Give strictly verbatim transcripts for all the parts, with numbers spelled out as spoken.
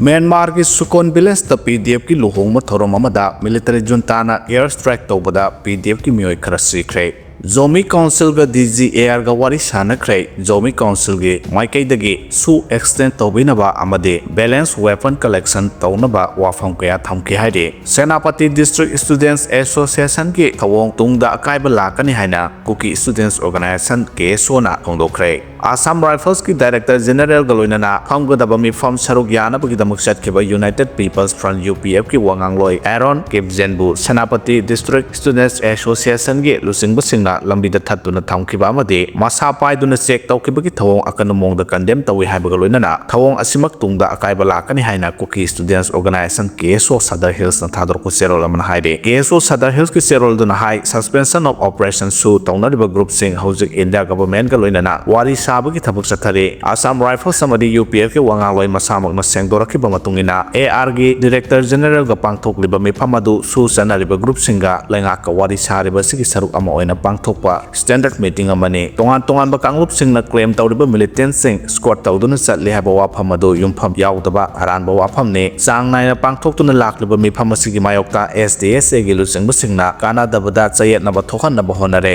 ꯃ꯭ꯌꯥꯟꯃꯥꯔꯒꯤ ꯁꯨꯀꯣꯟ ꯚꯤꯂꯦꯖꯇ ꯄꯤ ꯗꯤ ꯑꯦꯐꯀꯤ ꯂꯨꯍꯣꯡꯕ ꯊꯧꯔꯝ ꯑꯃꯗ ꯃꯤꯂꯤꯇꯔꯤ ꯖꯨꯟꯇꯥꯅ ꯑꯦꯌꯔ ꯁ꯭ꯇ꯭ꯔꯥꯏꯛ ꯇꯧꯕꯗ ꯄꯤ ꯗꯤ ꯑꯦꯐꯀꯤ ꯃꯤꯑꯣꯏ ꯈꯔ ꯁꯤꯈ꯭ꯔꯦ꯫ ꯖꯣꯃꯤ ꯀꯥꯎꯟꯁꯤꯜꯒ ꯗꯤ ꯖꯤ ꯑꯦ ꯑꯥꯔꯒ ꯋꯥꯔꯤ ꯁꯥꯅꯈ꯭ꯔꯦ꯫ ꯖꯣꯃꯤ ꯀꯥꯎꯟꯁꯤꯜꯒꯤ ꯃꯥꯏꯀꯩꯗꯒꯤ ꯁꯨ ꯑꯦꯛꯁꯇꯦꯟ ꯇꯧꯕꯤꯅꯕ ꯑꯃꯗꯤ ꯕꯦꯂꯦꯟꯁ ꯋꯦꯄꯟ ꯀꯂꯦꯛꯁꯟ ꯇꯧꯅꯕ ꯋꯥꯐꯝ ꯀꯌꯥ ꯊꯝꯈꯤ ꯍꯥꯏꯔꯤ꯫ ꯁꯦꯅꯥꯄꯇꯤ ꯗꯤꯁꯇ꯭ꯔꯤꯛ ꯁ꯭ꯇꯨꯗꯦꯟꯠꯁ ꯑꯦꯁꯣꯁꯤꯌꯦꯁꯟꯒꯤ ꯊꯧꯑꯣꯡ ꯇꯨꯡꯗ ꯑꯀꯥꯏꯕ ꯂꯥꯛꯀꯅꯤ ꯍꯥꯏꯅ ꯀꯨꯀꯤ ꯁ꯭ꯇꯨꯗꯦꯟꯠꯁ ꯑꯣꯔꯒꯅꯥꯏꯖꯦꯁꯟ, ꯀꯦ ꯑꯦꯁ ꯑꯣꯅ ꯐꯣꯡꯗꯣꯛꯈ꯭ꯔꯦ꯫ ꯑꯁꯥꯝ ꯔꯥꯏꯐꯜꯁꯀꯤ ꯗꯥꯏꯔꯦꯛꯇꯔ ꯖꯦꯅꯔꯦꯜꯒ ꯂꯣꯏꯅꯅ ꯐꯝꯒꯗꯕ ꯃꯤꯐꯝ ꯁꯔꯨꯛ ꯌꯥꯅꯕꯒꯤꯗꯃꯛ ꯆꯠꯈꯤꯕ ꯌꯨꯅꯥꯏꯇꯦꯗ ꯄꯤꯄꯜꯁ ꯐ꯭ꯔꯟꯠ, ꯌꯨ ꯄꯤ ꯑꯦꯐꯀꯤ ꯋꯥꯉꯥꯡꯂꯣꯏ ꯑꯦꯔꯣꯟ ꯀꯤꯞꯖꯦꯟꯕꯨ ꯁꯦꯅꯥꯄꯇꯤ ꯗꯤꯁꯇ꯭ꯔꯤꯛ ꯁ꯭ꯇꯨꯗꯦꯟꯠꯁ ꯑꯦꯁꯣꯁꯤꯌꯦꯁꯟꯒꯤ ꯂꯨꯆꯤꯡꯕꯁꯤꯡꯅ ꯂꯝꯕꯤꯗ ꯊꯠꯇꯨꯅ ꯊꯝꯈꯤꯕ ꯑꯃꯗꯤ ꯃꯁꯥ ꯄꯥꯏꯗꯨꯅ ꯆꯦꯛ ꯇꯧꯈꯤꯕꯒꯤ ꯊꯧꯑꯣꯡ ꯑꯀꯟꯕ ꯃꯑꯣꯡꯗ ꯀꯟꯗꯦꯝ ꯇꯧꯏ ꯍꯥꯏꯕꯒ ꯂꯣꯏꯅꯅ ꯊꯧꯑꯣꯡ ꯑꯁꯤꯃꯛ ꯇꯨꯡꯗ ꯑꯀꯥꯏꯕ ꯂꯥꯛꯀꯅꯤ ꯍꯥꯏꯅ ꯀꯨꯀꯤ ꯁ꯭ꯇꯨꯗꯦꯟꯠꯁ ꯑꯣꯔꯒꯅꯥꯏꯖꯦꯁꯟ, ꯀꯦ ꯑꯦꯁ ꯑꯣ, ꯁꯗꯔ ꯍꯤꯜꯁꯅ ꯊꯥꯗꯣꯔꯛꯄ ꯆꯦꯔꯣꯜ ꯑꯃꯅ ꯍꯥꯏꯔꯤ꯫ ꯀꯦ ꯑꯦꯁ ꯑꯣ ꯁꯗꯔ ꯍꯤꯜꯁꯀꯤ ꯆꯦꯔꯣꯜꯗꯨꯅ ꯍꯥꯏ, suspension of operation ꯁꯨ ꯇꯧꯅꯔꯤꯕ ꯒ꯭ꯔꯨꯞꯁꯤꯡ ꯍꯧꯖꯤꯛ ꯏꯟꯗꯤꯌꯥ ꯒꯚꯔꯟꯃꯦꯟꯠꯀ ꯂꯣꯏꯅꯅ ꯋꯥꯔꯤ ꯁꯥꯕꯒꯤ ꯊꯕꯛ ꯆꯠꯊꯔꯤ꯫ ꯑꯁꯥꯝ ꯔꯥꯏꯐꯜꯁ ꯑꯃꯗꯤ ꯌꯨ ꯄꯤ ꯑꯦꯐꯀꯤ ꯋꯥꯉꯥꯡꯂꯣꯏ ꯃꯁꯥꯃꯛꯅ ꯁꯦꯡꯗꯣꯔꯛꯈꯤꯕ ꯃꯇꯨꯡ ꯏꯟꯅ, ꯑꯦ ꯑꯥꯔꯒꯤ ꯗꯥꯏꯔꯦꯛꯇꯔ ꯖꯦꯅꯔꯦꯜꯒ ꯄꯥꯡꯊꯣꯛꯂꯤꯕ ꯃꯤꯐꯝ ꯑꯗꯨ ꯁꯨ ꯆꯠꯅꯔꯤꯕ ꯒ꯭ꯔꯨꯞꯁꯤꯡꯒ ꯂꯩꯉꯥꯛꯀ ꯋꯥꯔꯤ ꯁꯥꯔꯤꯕ ꯑꯁꯤꯒꯤ ꯁꯔꯨꯛ ꯑꯃ ꯑꯣꯏꯅ ꯄꯥꯡꯊꯣꯛꯄ ꯁ꯭ꯇꯦꯟꯗꯔꯗ ꯃꯤꯇꯤꯡ ꯑꯃꯅꯤ꯫ ꯇꯣꯉꯥꯟ ꯇꯣꯉꯥꯟꯕ ꯀꯥꯡꯂꯨꯞꯁꯤꯡꯅ ꯀ꯭ꯂꯦꯝ ꯇꯧꯔꯤꯕ ꯃꯤꯂꯤꯇꯦꯟꯠꯁꯤꯡ ꯁ꯭ꯀꯣꯔꯠ ꯇꯧꯗꯨꯅ ꯆꯠꯂꯤ ꯍꯥꯏꯕ ꯋꯥꯐꯝ ꯑꯗꯨ ꯌꯨꯝꯐꯝ ꯌꯥꯎꯗꯕ ꯑꯔꯥꯟꯕ ꯋꯥꯐꯝꯅꯤ꯫ ꯆꯥꯡ ꯅꯥꯏꯅ ꯄꯥꯡꯊꯣꯛꯇꯨꯅ ꯂꯥꯛꯂꯤꯕ ꯃꯤꯐꯝ ꯑꯁꯤꯒꯤ ꯃꯥꯌꯣꯛꯇ ꯑꯦꯁ ꯗꯤ ꯑꯦꯁ ꯑꯦꯒꯤ ꯂꯨꯆꯤꯡꯕꯁꯤꯡꯅ ꯀꯥꯟꯅꯗꯕꯗ ꯆꯌꯦꯠꯅꯕ ꯊꯣꯛꯍꯟꯅꯕ ꯍꯣꯠꯅꯔꯦ꯫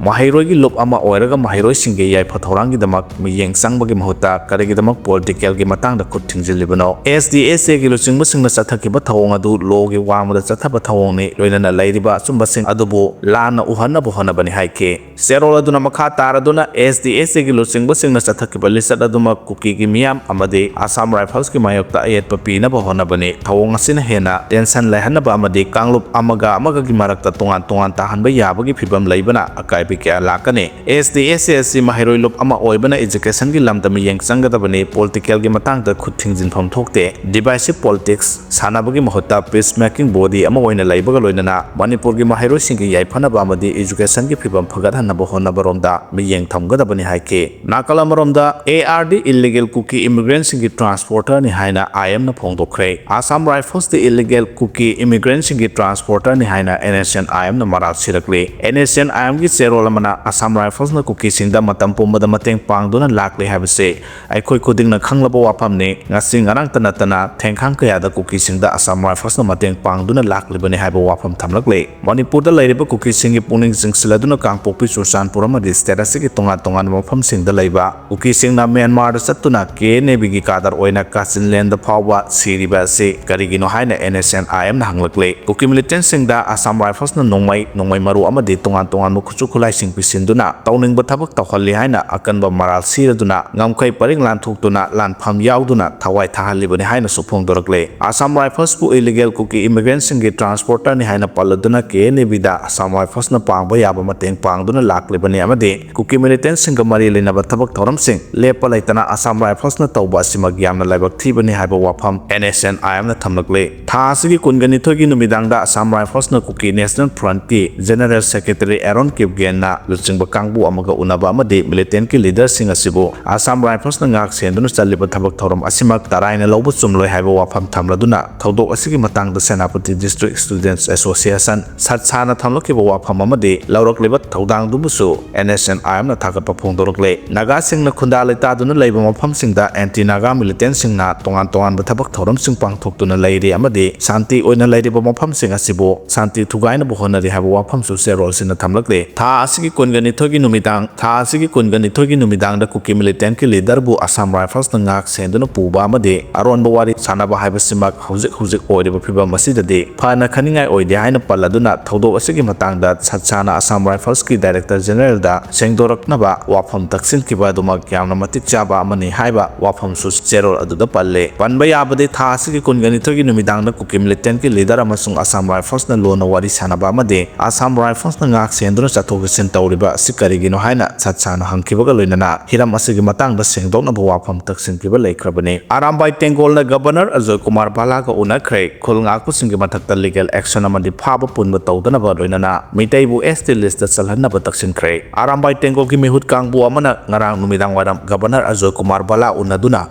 ꯃꯍꯩꯔꯣꯏꯒꯤ ꯂꯨꯞ ꯑꯃ ꯑꯣꯏꯔꯒ ꯃꯍꯩꯔꯣꯏꯁꯤꯡꯒꯤ ꯌꯥꯏꯐ ꯊꯧꯔꯥꯡꯒꯤꯗꯃꯛ ꯃꯤꯠꯌꯦꯡ ꯆꯪꯕꯒꯤ ꯃꯍꯨꯠꯇ ꯀꯔꯤꯒꯤꯗꯃꯛ ꯄꯣꯂꯤꯇꯤꯀꯦꯜꯒꯤ ꯃꯇꯥꯡꯗ ꯈꯨꯠ ꯊꯤꯡꯖꯤꯜꯂꯤꯕꯅꯣ? ꯑꯦꯁ ꯗꯤ ꯑꯦꯁ ꯑꯦꯒꯤ ꯂꯨꯆꯤꯡꯕꯁꯤꯡꯅ ꯆꯠꯊꯈꯤꯕ ꯊꯧꯑꯣꯡ ꯑꯗꯨ ꯂꯣꯒꯤ ꯋꯥꯡꯃꯗ ꯆꯠꯊꯕ ꯊꯧꯑꯣꯡꯅꯤ, ꯂꯣꯏꯅꯅ ꯂꯩꯔꯤꯕ ꯑꯆꯨꯝꯕꯁꯤꯡ ꯑꯗꯨꯕꯨ ꯂꯥꯟꯅ ꯎꯍꯟꯅꯕ ꯍꯣꯠꯅꯕꯅꯤ ꯍꯥꯏꯈꯤ꯫ ꯆꯦꯔꯣꯜ ꯑꯗꯨꯅ ꯃꯈꯥ ꯇꯥꯔꯗꯨꯅ ꯑꯦꯁ ꯗꯤ ꯑꯦꯁ ꯑꯦꯒꯤ ꯂꯨꯆꯤꯡꯕꯁꯤꯡꯅ ꯆꯠꯊꯈꯤꯕ ꯂꯤꯆꯠ ꯑꯗꯨꯃꯛ ꯀꯨꯀꯤꯒꯤ ꯃꯤꯌꯥꯝ ꯑꯃꯗꯤ ꯑꯁꯥꯝ ꯔꯥꯏꯐꯜꯁꯀꯤ ꯃꯥꯌꯣꯛꯇ ꯑꯌꯦꯠꯄ ꯄꯤꯅꯕ ꯍꯣꯠꯅꯕꯅꯤ꯫ ꯊꯧꯑꯣꯡ ꯑꯁꯤꯅ ꯍꯦꯟꯅ ꯇꯦꯟꯁꯟ ꯂꯩꯍꯟꯅꯕ ꯑꯃꯗꯤ ꯀꯥꯡꯂꯨꯞ ꯑꯃꯒ ꯑꯃꯒꯒꯤ ꯃꯔꯛꯇ ꯇꯣꯉꯥꯟ ꯇꯣꯉꯥꯟ ꯇꯥꯍꯟꯕ ꯌꯥꯕꯒꯤ ꯐꯤꯚꯝ ꯂꯩꯕꯅ ꯑꯀꯥꯏꯕ ꯀꯌꯥ ꯂꯥꯛꯀꯅꯤ꯫ ꯑꯦꯁ ꯗꯤ ꯑꯦꯁ ꯑꯦ ꯑꯁꯤ ꯃꯍꯩꯔꯣꯏ ꯂꯨꯞ ꯑꯃ ꯑꯣꯏꯕꯅ ꯏꯖꯨꯀꯦꯁꯟꯒꯤ ꯂꯝꯗ ꯃꯤꯠꯌꯦꯡ ꯆꯪꯒꯗꯕꯅꯤ, ꯄꯣꯂꯤꯇꯤꯀꯦꯜꯒꯤ ꯃꯇꯥꯡꯗ ꯈꯨꯠ ꯊꯤꯡꯖꯤꯟꯐꯝ ꯊꯣꯛꯇꯦ꯫ ꯗꯤꯚꯥꯏꯁꯤꯚ ꯄꯣꯂꯤꯇꯤꯛꯁ ꯁꯥꯟꯅꯕꯒꯤ ꯃꯍꯨꯠꯇ ꯄꯤꯁ ꯃꯦꯀꯤꯡ ꯕꯣꯗꯤ ꯑꯃ ꯑꯣꯏꯅ ꯂꯩꯕꯒ ꯂꯣꯏꯅꯅ ꯃꯅꯤꯄꯨꯔꯒꯤ ꯃꯍꯩꯔꯣꯏꯁꯤꯡꯒꯤ ꯌꯥꯏꯐꯅꯕ ꯑꯃꯗꯤ ꯏꯖꯨꯀꯦꯁꯟꯒꯤ ꯐꯤꯕꯝ ꯐꯒꯠꯍꯟꯅꯕ ꯍꯣꯠꯅꯕꯔꯣꯝꯗ ꯃꯤꯠꯌꯦꯡ ꯊꯝꯒꯗꯕꯅꯤ ꯍꯥꯏꯈꯤ꯫ ꯅꯥꯀꯜ ꯑꯃꯔꯣꯝꯗ, ꯑꯦ ꯑꯥꯔ ꯗꯤ ꯏꯂꯤꯒꯦꯜ ꯀꯨꯀꯤ ꯏꯃꯤꯒ꯭ꯔꯦꯟꯁꯤꯡꯒꯤ ꯇ꯭ꯔꯥꯟꯁꯄꯣꯔꯇꯔꯅꯤ ꯍꯥꯏꯅ ꯑꯥꯏ ꯑꯦꯝꯅ ꯐꯣꯡꯗꯣꯛꯈ꯭ꯔꯦ꯫ ꯑꯁꯥꯝ ꯔꯥꯏꯐꯜꯁꯇ ꯏꯂꯤꯒꯦꯜ ꯀꯨꯀꯤ ꯏꯃꯤꯒ꯭ꯔꯦꯟꯁꯤꯡꯒꯤ ꯇ꯭ꯔꯥꯟꯁꯄꯣꯔꯇꯔꯅꯤ ꯍꯥꯏꯅ ꯑꯦꯟ ꯑꯦꯁ ꯑꯦꯟ ꯑꯥꯏ ꯑꯦꯝꯅ ꯃꯔꯥꯜ ꯁꯤꯔꯛꯂꯤ꯫ ꯑꯦꯟ ꯑꯦꯁ ꯑꯦꯟ ꯑꯥꯏ ꯑꯦꯝꯒꯤ ꯆꯦꯔꯣꯜ ꯑꯃꯅ ꯑꯁꯥꯝ ꯔꯥꯏꯐꯜꯁꯅ ꯀꯨꯀꯤꯁꯤꯡꯗ ꯃꯇꯝ ꯄꯨꯝꯕꯗ ꯃꯇꯦꯡ ꯄꯥꯡꯗꯨꯅ ꯂꯥꯛꯂꯤ ꯍꯥꯏꯕꯁꯤ ꯑꯩꯈꯣꯏ ꯈꯨꯗꯤꯡꯅ ꯈꯪꯂꯕ ꯋꯥꯐꯝꯅꯤ꯫ ꯉꯁꯤ ꯉꯔꯥꯡꯇ ꯅꯠꯇꯅ ꯊꯦꯡꯈꯥꯡ ꯀꯌꯥꯗ ꯀꯨꯀꯤꯁꯤꯡꯗ ꯑꯁꯥꯝ ꯔꯥꯏꯐꯜꯁꯅ ꯃꯇꯦꯡ ꯄꯥꯡꯗꯨꯅ ꯂꯥꯛꯂꯤꯕꯅꯤ ꯍꯥꯏꯕ ꯋꯥꯐꯝ ꯊꯝꯂꯛꯂꯤ꯫ ꯃꯅꯤꯄꯨꯔꯗ ꯂꯩꯔꯤꯕ ꯀꯨꯀꯤꯁꯤꯡꯒꯤ ꯄꯨꯛꯅꯤꯡ ꯆꯤꯡꯁꯤꯜꯂꯗꯨꯅ ꯀꯥꯡꯄꯣꯛꯄꯤ, ꯆꯨꯔꯆꯥꯟꯄꯨꯔ ꯑꯃꯗꯤ ꯁ꯭ꯇꯦꯠ ꯑꯁꯤꯒꯤ ꯇꯣꯉꯥꯟ ꯇꯣꯉꯥꯟꯕ ꯃꯐꯝꯁꯤꯡꯗ ꯂꯩꯕ ꯀꯨꯀꯤꯁꯤꯡꯅ ꯃ꯭ꯌꯥꯟꯃꯥꯔꯗ ꯆꯠꯇꯨꯅ ꯀꯦ ꯑꯦꯟ ꯑꯦ ꯕꯤꯒꯤ ꯀꯥꯗꯔ ꯑꯣꯏꯅ ꯀꯥꯆꯤꯟꯂꯦꯟꯗ ꯐꯥꯎꯕ ꯁꯤꯔꯤꯕ ꯑꯁꯤ ꯀꯔꯤꯒꯤꯅꯣ ꯍꯥꯏꯅ ꯑꯦꯟ ꯑꯦꯁ ꯑꯦꯟ ꯑꯥꯏ ꯑꯦꯝꯅ ꯍꯪꯂꯛꯂꯤ꯫ ꯀꯨꯀꯤ ꯃꯤꯂꯤꯇꯦꯟꯁꯤꯡꯗ ꯑꯁꯥꯝ ꯔꯥꯏꯐꯜꯁꯅ ꯅꯣꯡꯃꯩ, ꯅꯣꯡꯃꯩ ꯃꯔꯨ ꯑꯃꯗꯤ ꯇꯣꯉꯥꯟ ꯇꯣꯉꯥꯟꯕ ꯈꯨꯠꯁꯨ ꯈꯨꯠꯂꯥꯏꯁꯤꯡ ꯄꯤꯁꯤꯟꯗꯨꯅ ꯇꯧꯅꯤꯡꯕ ꯊꯕꯛ ꯇꯧꯍꯜꯂꯤ ꯍꯥꯏꯅ ꯑꯀꯟꯕ ꯃꯔꯥꯜ ꯁꯤꯔꯗꯨꯅ ꯉꯝꯈꯩ ꯄꯔꯤꯡ ꯂꯥꯟꯊꯣꯛꯇꯨꯅ ꯂꯥꯟꯐꯝ ꯌꯥꯎꯗꯨꯅ ꯊꯋꯥꯏ ꯊꯥꯍꯜꯂꯤꯕꯅꯤ ꯍꯥꯏꯅꯁꯨ ꯐꯣꯡꯗꯣꯔꯛꯂꯦ꯫ ꯑꯁꯥꯝ ꯔꯥꯏꯐꯜꯁꯄꯨ ꯏꯂꯤꯒꯦꯜ ꯀꯨꯀꯤ ꯏꯃꯤꯒ꯭ꯔꯦꯟꯁꯤꯡꯒꯤ ꯇ꯭ꯔꯥꯟꯁꯄꯣꯔꯇꯔꯅꯤ ꯍꯥꯏꯅ ꯄꯜꯂꯗꯨꯅ ꯀꯦ ꯑꯦꯟ ꯑꯦ ꯕꯤꯗ ꯑꯁꯥꯝ ꯔꯥꯏꯐꯜꯁꯅ ꯄꯥꯡꯕ ꯌꯥꯕ ꯃꯇꯦꯡ ꯄꯥꯡꯗꯨꯅ ꯂꯥꯛꯂꯤꯕꯅꯤ ꯑꯃꯗꯤ ꯀꯨꯀꯤ ꯃꯤꯂꯤꯇꯦꯟꯁꯤꯡꯒ ꯃꯔꯤ ꯂꯩꯅꯕ ꯊꯕꯛ ꯊꯧꯔꯝꯁꯤꯡ ꯂꯦꯞꯄ ꯂꯩꯇꯅ ꯑꯁꯥꯝ ꯔꯥꯏꯐꯜꯁꯅ ꯇꯧꯕ ꯑꯁꯤꯃꯛ ꯌꯥꯝꯅ ꯂꯥꯏꯕꯛ ꯊꯤꯕꯅꯤ ꯍꯥꯏꯕ ꯋꯥꯐꯝ ꯑꯦꯟ ꯑꯦꯁ ꯑꯦꯟ ꯑꯥꯏ ꯑꯦꯝꯅ ꯊꯝꯂꯛꯂꯤ꯫ ꯊꯥ ꯑꯁꯤꯒꯤ ꯀꯨꯟꯒ ꯅꯤꯊꯣꯏꯒꯤ ꯅꯨꯃꯤꯗꯥꯡꯗ ꯑꯁꯥꯝ ꯔꯥꯏꯐꯜꯁꯅ ꯀꯨꯀꯤ ꯅꯦꯁꯅꯦꯜ ꯐ꯭ꯔꯟꯠꯀꯤ ꯖꯦꯅꯔꯦꯜ ꯁꯦꯀ꯭ꯔꯦꯇꯔꯤ ꯑꯦꯔꯣꯟ ꯀꯤꯞꯒꯦꯟꯅ ꯂꯨꯆꯤꯡꯕ ꯀꯥꯡꯕꯨ ꯑꯃꯒ ꯎꯅꯕ ꯑꯃꯗꯤ ꯃꯤꯂꯤꯇꯦꯟꯠꯀꯤ ꯂꯤꯗꯔꯁꯤꯡ ꯑꯁꯤꯕꯨ ꯑꯁꯥꯝ ꯔꯥꯏꯐꯜꯁꯅ ꯉꯥꯛ ꯁꯦꯟꯗꯨꯅ ꯆꯠꯂꯤꯕ ꯊꯕꯛ ꯊꯧꯔꯝ ꯑꯁꯤꯃꯛ ꯇꯔꯥꯏꯅ ꯂꯧꯕ ꯆꯨꯝꯂꯣꯏ ꯍꯥꯏꯕ ꯋꯥꯐꯝ ꯊꯝꯂꯗꯨꯅ ꯊꯧꯗꯣꯛ ꯑꯁꯤꯒꯤ ꯃꯇꯥꯡꯗ ꯁꯦꯅꯥꯄꯇꯤ ꯗꯤꯁꯇ꯭ꯔꯤꯛ ꯁ꯭ꯇꯨꯗꯦꯟꯠꯁ ꯑꯦꯁꯣꯁꯤꯌꯦꯁꯟ, ꯁꯠꯁꯥꯅ ꯊꯝꯂꯛꯈꯤꯕ ꯋꯥꯐꯝ ꯑꯃꯗꯤ ꯂꯧꯔꯛꯂꯤꯕ ꯊꯧꯗꯥꯡꯗꯨꯕꯨꯁꯨ ꯑꯦꯟ ꯑꯦꯁ ꯑꯦꯟ ꯑꯥꯏ ꯑꯦꯝꯅ ꯊꯥꯒꯠꯄ ꯐꯣꯡꯗꯣꯔꯛꯂꯦ꯫ ꯅꯥꯒꯥꯁꯤꯡꯅ ꯈꯨꯟꯗꯥ ꯂꯩꯇꯥꯗꯨꯅ ꯂꯩꯕ ꯃꯐꯝꯁꯤꯡꯗ ꯑꯦꯟꯇꯤ ꯅꯥꯒꯥ ꯃꯤꯂꯤꯇꯦꯟꯠꯁꯤꯡꯅ ꯇꯣꯉꯥꯟ ꯇꯣꯉꯥꯟꯕ ꯊꯕꯛ ꯊꯧꯔꯝꯁꯤꯡ ꯄꯥꯡꯊꯣꯛꯇꯨꯅ ꯂꯩꯔꯤ ꯑꯃꯗꯤ ꯁꯥꯟꯇꯤ ꯑꯣꯏꯅ ꯂꯩꯔꯤꯕ ꯃꯐꯝꯁꯤꯡ ꯑꯁꯤꯕꯨ ꯁꯥꯟꯇꯤ ꯊꯨꯒꯥꯏꯅꯕ ꯍꯣꯠꯅꯔꯤ ꯍꯥꯏꯕ ꯋꯥꯐꯝꯁꯨ ꯆꯦꯔꯣꯜꯁꯤꯅ ꯊꯝꯂꯛꯂꯤ꯫ ꯊꯥ ꯑꯁꯤꯒꯤ ꯀꯨꯟꯒ ꯅꯤꯊꯣꯏꯒꯤ ꯅꯨꯃꯤꯗꯥꯡ, ꯊꯥ ꯑꯁꯤꯒꯤ ꯀꯨꯟꯒ ꯅꯤꯊꯣꯏꯒꯤ ꯅꯨꯃꯤꯗꯥꯡꯗ ꯀꯨꯀꯤ ꯃꯤꯂꯤꯇꯦꯟꯠꯀꯤ ꯂꯤꯗꯔꯕꯨ ꯑꯁꯥꯝ ꯔꯥꯏꯐꯜꯁꯅ ꯉꯥꯛ ꯁꯦꯟꯗꯨꯅ ꯄꯨꯕ ꯑꯃꯗꯤ ꯑꯔꯣꯟꯕ ꯋꯥꯔꯤ ꯁꯥꯟꯅꯕ ꯍꯥꯏꯕꯁꯤꯃꯛ ꯍꯧꯖꯤꯛ ꯍꯧꯖꯤꯛ ꯑꯣꯏꯔꯤꯕ ꯐꯤꯕꯝ ꯑꯁꯤꯗꯗꯤ ꯐꯅ ꯈꯟꯅꯤꯡꯉꯥꯏ ꯑꯣꯏꯗꯦ ꯍꯥꯏꯅ ꯄꯜꯂꯗꯨꯅ ꯊꯧꯗꯣꯛ ꯑꯁꯤꯒꯤ ꯃꯇꯥꯡꯗ ꯁꯠꯁꯥꯅ ꯑꯁꯥꯝ ꯔꯥꯏꯐꯜꯁꯀꯤ ꯗꯥꯏꯔꯦꯛꯇꯔ ꯖꯦꯅꯔꯦꯜꯗ ꯁꯦꯡꯗꯣꯔꯛꯅꯕ ꯋꯥꯐꯝ ꯇꯛꯁꯤꯟꯈꯤꯕ ꯑꯗꯨꯃꯛ ꯌꯥꯝꯅ ꯃꯇꯤꯛ ꯆꯥꯕ ꯑꯃꯅꯤ ꯍꯥꯏꯕ ꯋꯥꯐꯝꯁꯨ ꯆꯦꯔꯣꯜ ꯑꯗꯨꯗ ꯄꯜꯂꯦ꯫ ꯄꯟꯕ ꯌꯥꯕꯗꯤ ꯊꯥ ꯑꯁꯤꯒꯤ ꯀꯨꯟꯒ ꯅꯤꯊꯣꯏꯒꯤ ꯅꯨꯃꯤꯗꯥꯡꯗ ꯀꯨꯀꯤ ꯃꯤꯂꯤꯇꯦꯟꯠꯀꯤ ꯂꯤꯗꯔ ꯑꯃꯁꯨꯡ ꯑꯁꯥꯝ ꯔꯥꯏꯐꯜꯁꯅ ꯂꯣꯟꯅ ꯋꯥꯔꯤ ꯁꯥꯟꯅꯕ ꯑꯃꯗꯤ ꯑꯁꯥꯝ ꯔꯥꯏꯐꯜꯁꯅ ꯉꯥꯛ ꯁꯦꯟꯗꯨꯅ ꯆꯠꯊꯣꯛ ꯆꯠꯁꯤꯟ ꯇꯧꯔꯤꯕ ꯑꯁꯤ ꯀꯔꯤꯒꯤꯅꯣ ꯍꯥꯏꯅ ꯁꯠꯁꯥꯅ ꯍꯪꯈꯤꯕꯒ ꯂꯣꯏꯅꯅ ꯍꯤꯔꯝ ꯑꯁꯤꯒꯤ ꯃꯇꯥꯡꯗ ꯁꯦꯡꯗꯣꯛꯅꯕ ꯋꯥꯐꯝ ꯇꯛꯁꯤꯟꯈꯤꯕ ꯂꯩꯈ꯭ꯔꯕꯅꯤ꯫ ꯑꯔꯥꯝꯕꯥꯏ ꯇꯦꯡꯒꯣꯜꯅ ꯒꯕꯔꯅꯔ ꯑꯖꯣꯏ ꯀꯨꯃꯥꯔ ꯚꯥꯂꯥꯒ ꯎꯅꯈ꯭ꯔꯦ꯫ ꯈꯨꯜ ꯉꯥꯛꯄꯁꯤꯡꯒꯤ ꯃꯊꯛꯇ ꯂꯤꯒꯦꯜ ꯑꯦꯛꯁꯟ ꯑꯃꯗꯤ ꯐꯥꯕ ꯄꯨꯟꯕ ꯇꯧꯗꯅꯕ ꯂꯣꯏꯅꯅ ꯃꯤꯇꯩꯕꯨ ꯑꯦꯁ ꯇꯤ ꯂꯤꯁ꯭ꯠ ꯆꯠꯍꯟꯅꯕ ꯇꯛꯁꯤꯟꯈ꯭ꯔꯦ꯫ ꯑꯔꯥꯝꯕꯥꯏ ꯇꯦꯡꯒꯣꯜꯒꯤ ꯃꯤꯍꯨꯠ ꯀꯥꯡꯕꯨ ꯑꯃꯅ ꯉꯔꯥꯡ ꯅꯨꯃꯤꯗꯥꯡ ꯋꯥꯏꯔꯝ ꯒꯕꯔꯅꯔ ꯑꯖꯣꯏ ꯀꯨꯃꯥꯔ ꯕꯂꯥ ꯎꯅꯗꯨꯅ